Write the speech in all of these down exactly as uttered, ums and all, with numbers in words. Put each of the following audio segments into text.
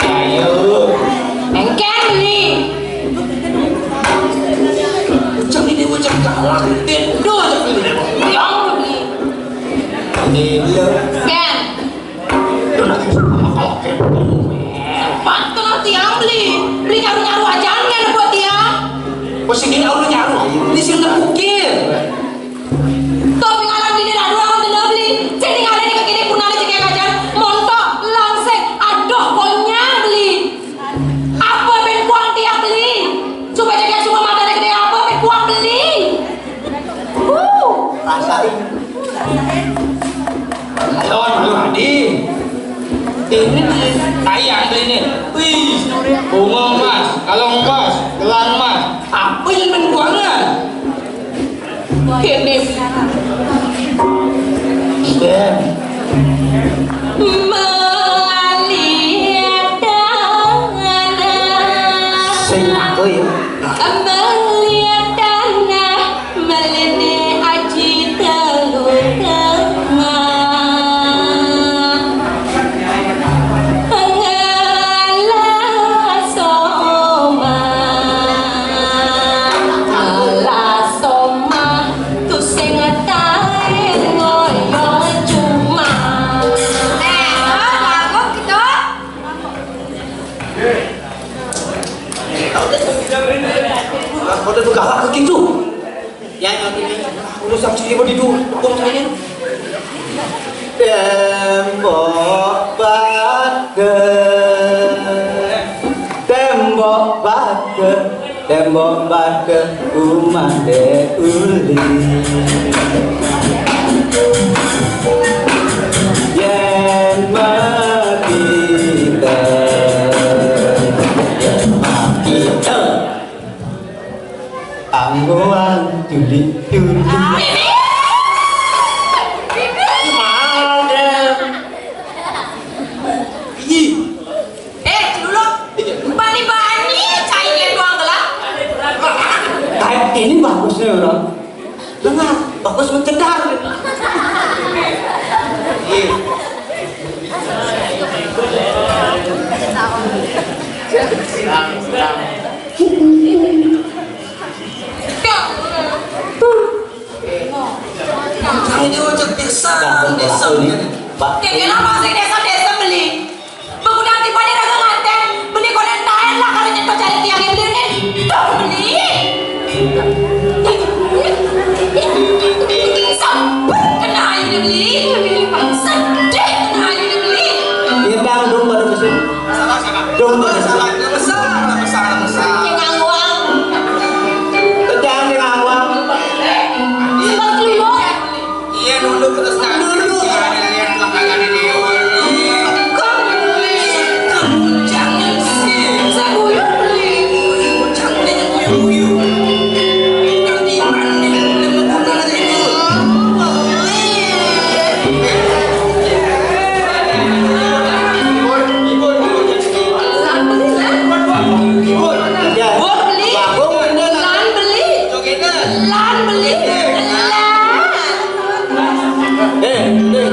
Ayo. Engken beli. Ujang ini ujang galak. Itu ujang ini. Yang beli. Ini dia. Ken. Itu nanti sama kalau kayak gitu. Pantun nanti yang beli. Beli nyaru-nyaru aja kan buat dia. Posisi nyaru-nyaru. Ini sih nepukin. Tuh, pengalaman ini dah dua orang tidak beli. Jadi ngalih ke kini pun ada cekek aja. Montok, langsek, aduh, konyang beli. Apa ben kuang tiap beli? Coba cekek semua mata gede apa ben kuang beli. Uh. Rasain. Halo, halo, Adi. Ini tayang beli nih. Wih, bunga emas, kalung emas, gelang emas. Apa yang ben kuangan? Kene. Sing aku ya. Alah somah, alah somah, tu sing tae ngoyong cuma. Eh, oh, bagus gitu. Udah tuh galak begitu. Ya, ya, ini. Udah sampai sini mau tidur. Aku mau tanya. Tembok batu, tembok batu, tembok batu, rumah de uli. Yen mati te, yen mati te. Anggoan tulik tulik. Ah, Bibi! Bibi! Gimana? Ih. Eh, dulu. Iya. Bani-bani cai dia doang gelap. Kayak ini bagusnya orang. Dengar, bagus mencedar. Iya. Ini ojek desa, desa. Pak. Kenapa sih desa-desa beli? Mengundang tiba dia raga nganten, beli konen taen lah kalau nyentuh cari tiang yang beli ini. Tuh beli. Sabar kena ayu beli. Sedih kena ayu beli. Iya, Bang, dong baru kesini. Sabar, sabar. Dong baru kesini. Sabar, sabar, sabar, sabar. Yang ngawang. Jangan yang ngawang. Sebab keluar. Iya, dulu terus, Kak. Dulu. Iya, iya, iya, iya. Kok? Kamu jangan sih. Saya guyu beli. Jangan guyu-guyu. Nanti mandi, mandi, mandi. Lan beli, lan. Lan beli. Lan beli. Lan beli. Lan. Eh, eh.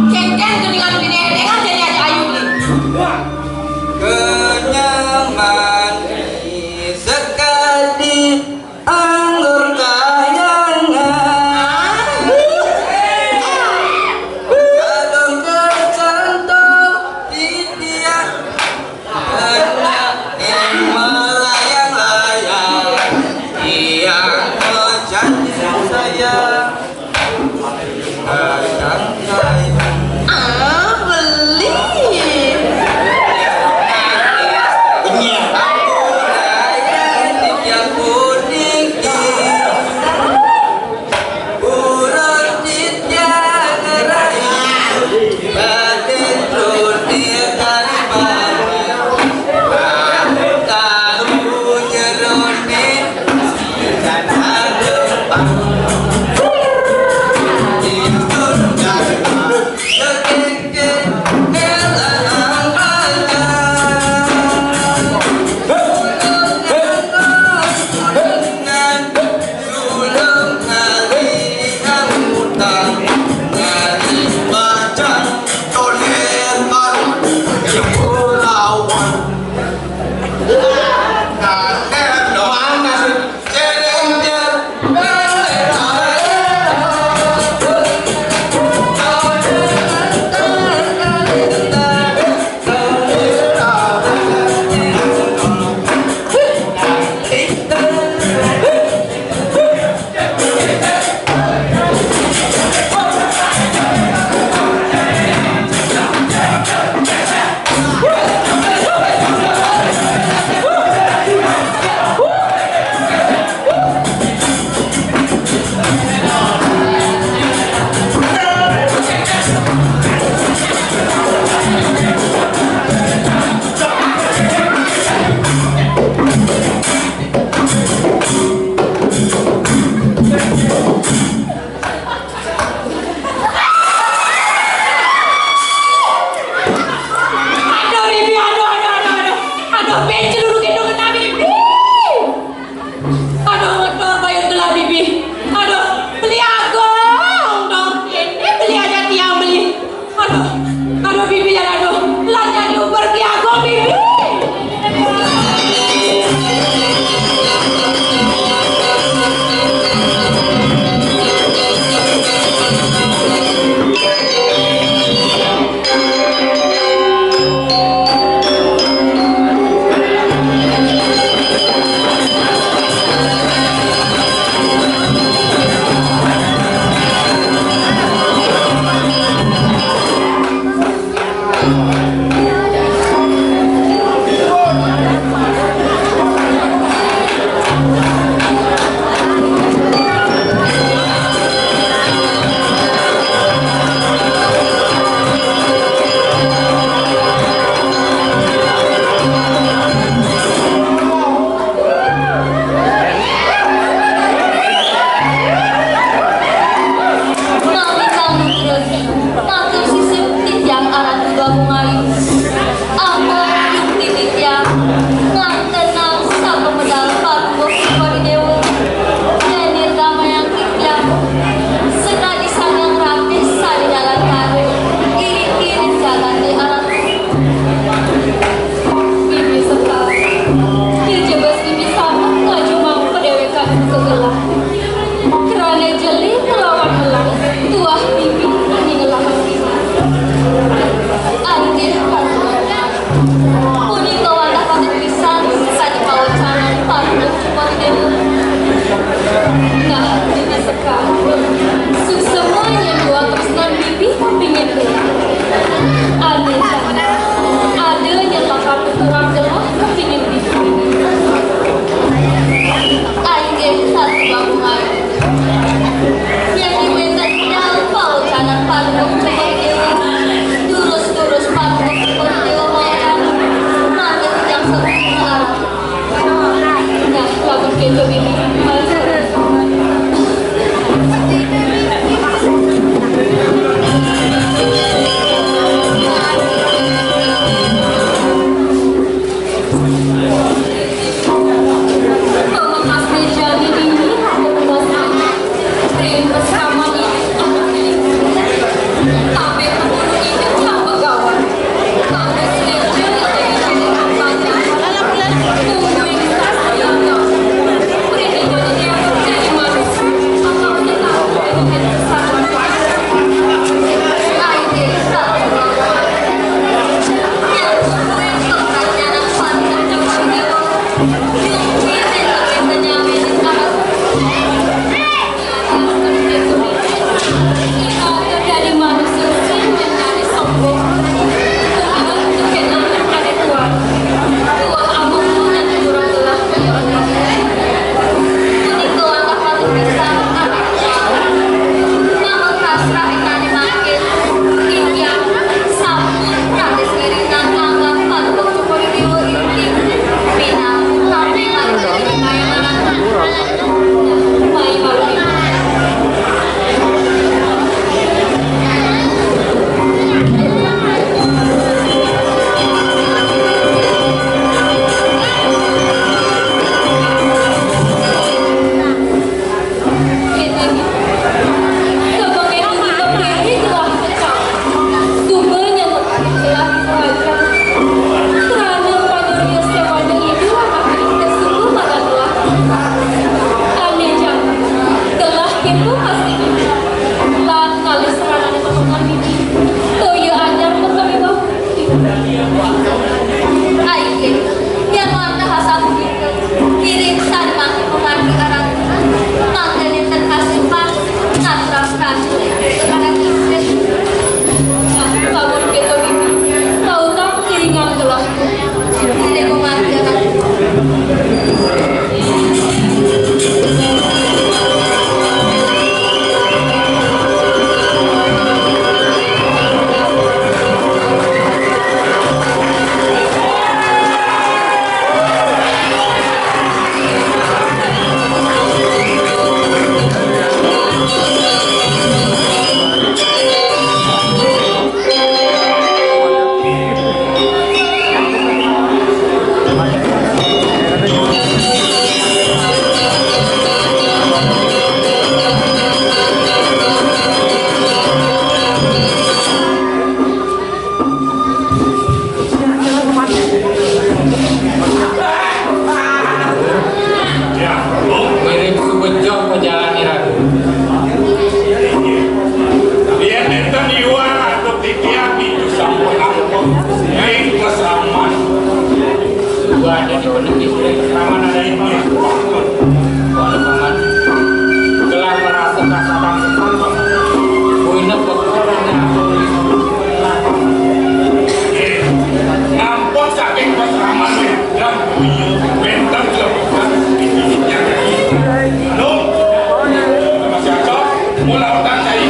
Kengkeng keningan bini, dengan jadi ayu beli. Kenyang manis sekali. Anggur kayangan. Kadung kecantol di dia. Anak ini melayang-layang. Dia mau janji saya. Ah, beli. Becek dulu gendong kena bibi. Aduh, ngetor bayar gelah bibi. Aduh, beli agung dong. Ini beli aja tiang beli. Aduh, aduh bibi ya aduh. Lah jadi uber beli agung bibi. Nalika nugraha, matur suksma titiang Ratu Gabungayu. Ampun yukti titiang, ngantenang sapamedal parungguh Sukoridéwa. Yén nirdamayang titiang, sakadi sanghyang ratih sané nyalantara, iring-iring jagaté Ratu. Bibi Sekar, kija bes bibi sampun ngajumang padéwékan buka gelah. Krana jeli nglawan melah, tuah bibi ningeh lawan bibi. Inggih, Ratu. Punika wantah patut pisan sakadi pawecanan parungguh Sukoridéwa. Nah, Bibi Sekar, suksma nyén tuah tresnan bibi kapingin gelah. Ané jani, ada nyén lakar tuturang gelah kapingin bibi. Inggih, Ratu Gabungayu. Yén wénten titiang pawecanan parungguh Sukoridéwa, durus-durus parungguh Sukoridéwa mawecanan, mangda titiang sampun ngarep. Nah, lamun kéto, bibi. Lan ngalih seranané pamekan bibi, toya anyar makawiwah. Inggih, yén wantah asapunika, ngiring sané mangkin pangardi aran, mangda nénten kasumpah, ngaturang sami aran. Nah, lamun kéto, bibi, kautang ngiringang gelah. Niki sudah keterangan ada ini. Wah, paman. Gelar merasa kasatan. Kuinep betul ada. Ngampun saking paman dan benten juga bukan. Anu, masih cocok. Mula utang saya.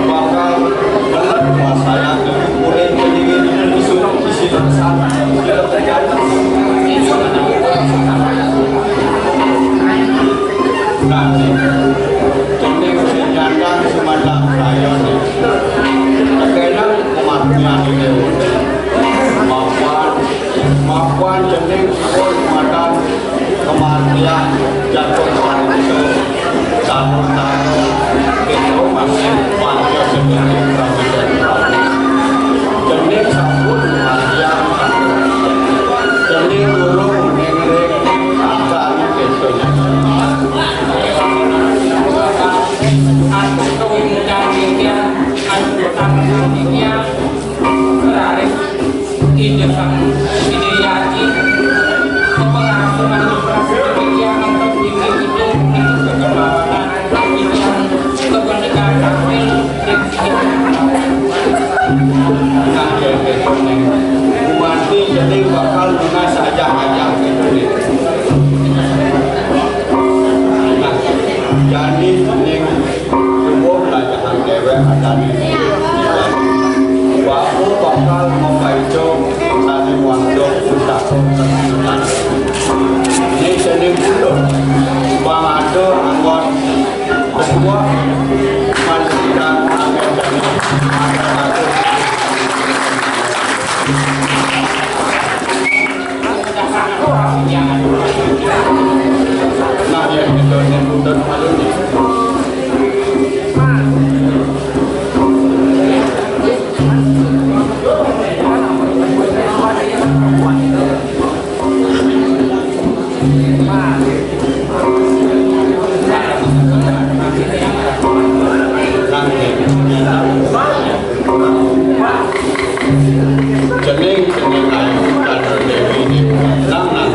Bakal belet kuasaya ke kulit kediri disuruh isi sana. Nah, ini nyandang semacam saya nih. Kena kematian ini. Mapan, mapan jenis pun makan kematian jatuh manusia. Tamu-tamu itu masih panjang seperti kerajaan. Jenis sabun kematian. Jenis burung menengering. Sami kesunya. Ida Sang Ida Yati, pepengasuhan operasi demikian untuk tinggi itu, itu kekemauan, itu yang kependekan tampil. Nah, ya, ya, ya. Umat ini jadi bakal lunas aja, aja gitu nih. Nah, jadi ini Cukup belajaran dewek ada di sini. Bapak bakal membaca satu waktu pusaka kesenian. Ini seni budaya. Bang Ado, anggota ketua masyarakat akan jadi masyarakat. Nah, ya, gitu, ini budaya malu nih. Jeneng, jeneng ayu, Candra Dewi ini, nang, nang.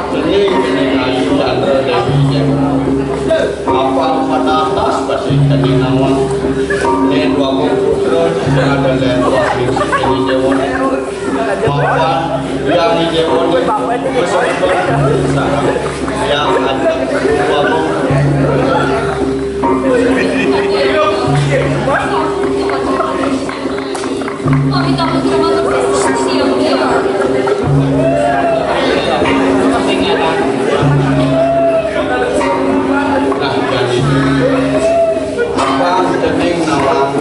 Ini, ini Ayu Chandra Dewi. Apa mata atas pasti jadi nama. Ini dua putra, ada lain dua ini dewa. Apa yang ini dewa ini? Yang ada dua putra. Nah, jadi, apa jeneng nawang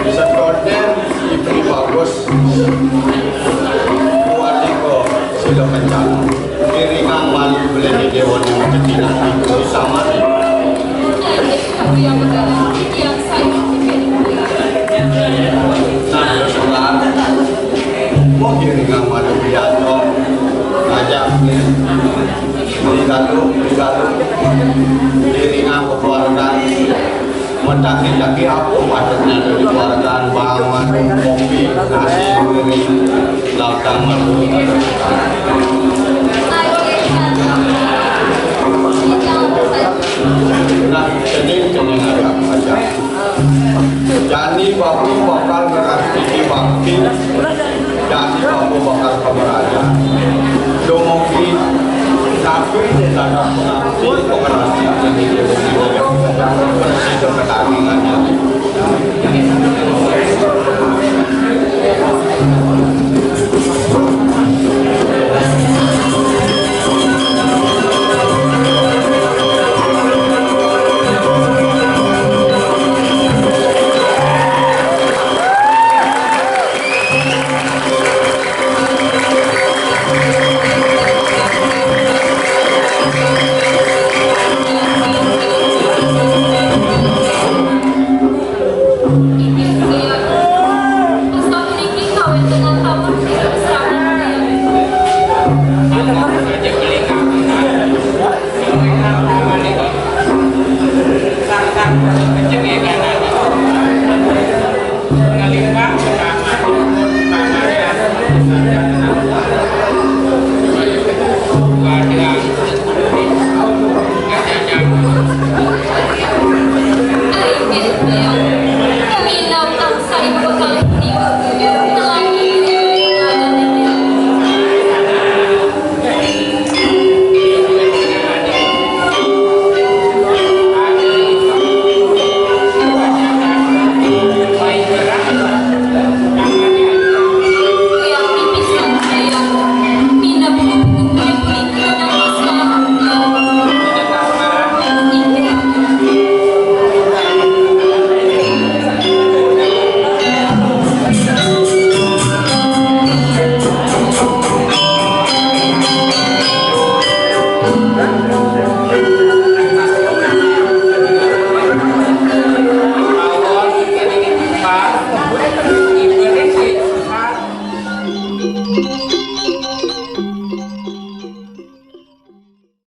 sekoden Ibnu Bagus? Kuat iko, sila kencang. Kiri nang mali beli di dewan yang kecil. Sama nih. Nah, terus, Pak. Mau kiri nang mali pidato. Ngajak nih. Beli satu, beli satu. Kiri nang keluarga. Mendaki-daki apa patutnya dari keluarga, bang, madu, kopi, nasi, miring, laukang, madu. Nah, cening-cening aja. Jani babu bakal ngerastiti bakti. Jani babu bakal pameraja. Dumugi tapi di tanah pengabdi pengerastiti di diri bersih ketaringannya.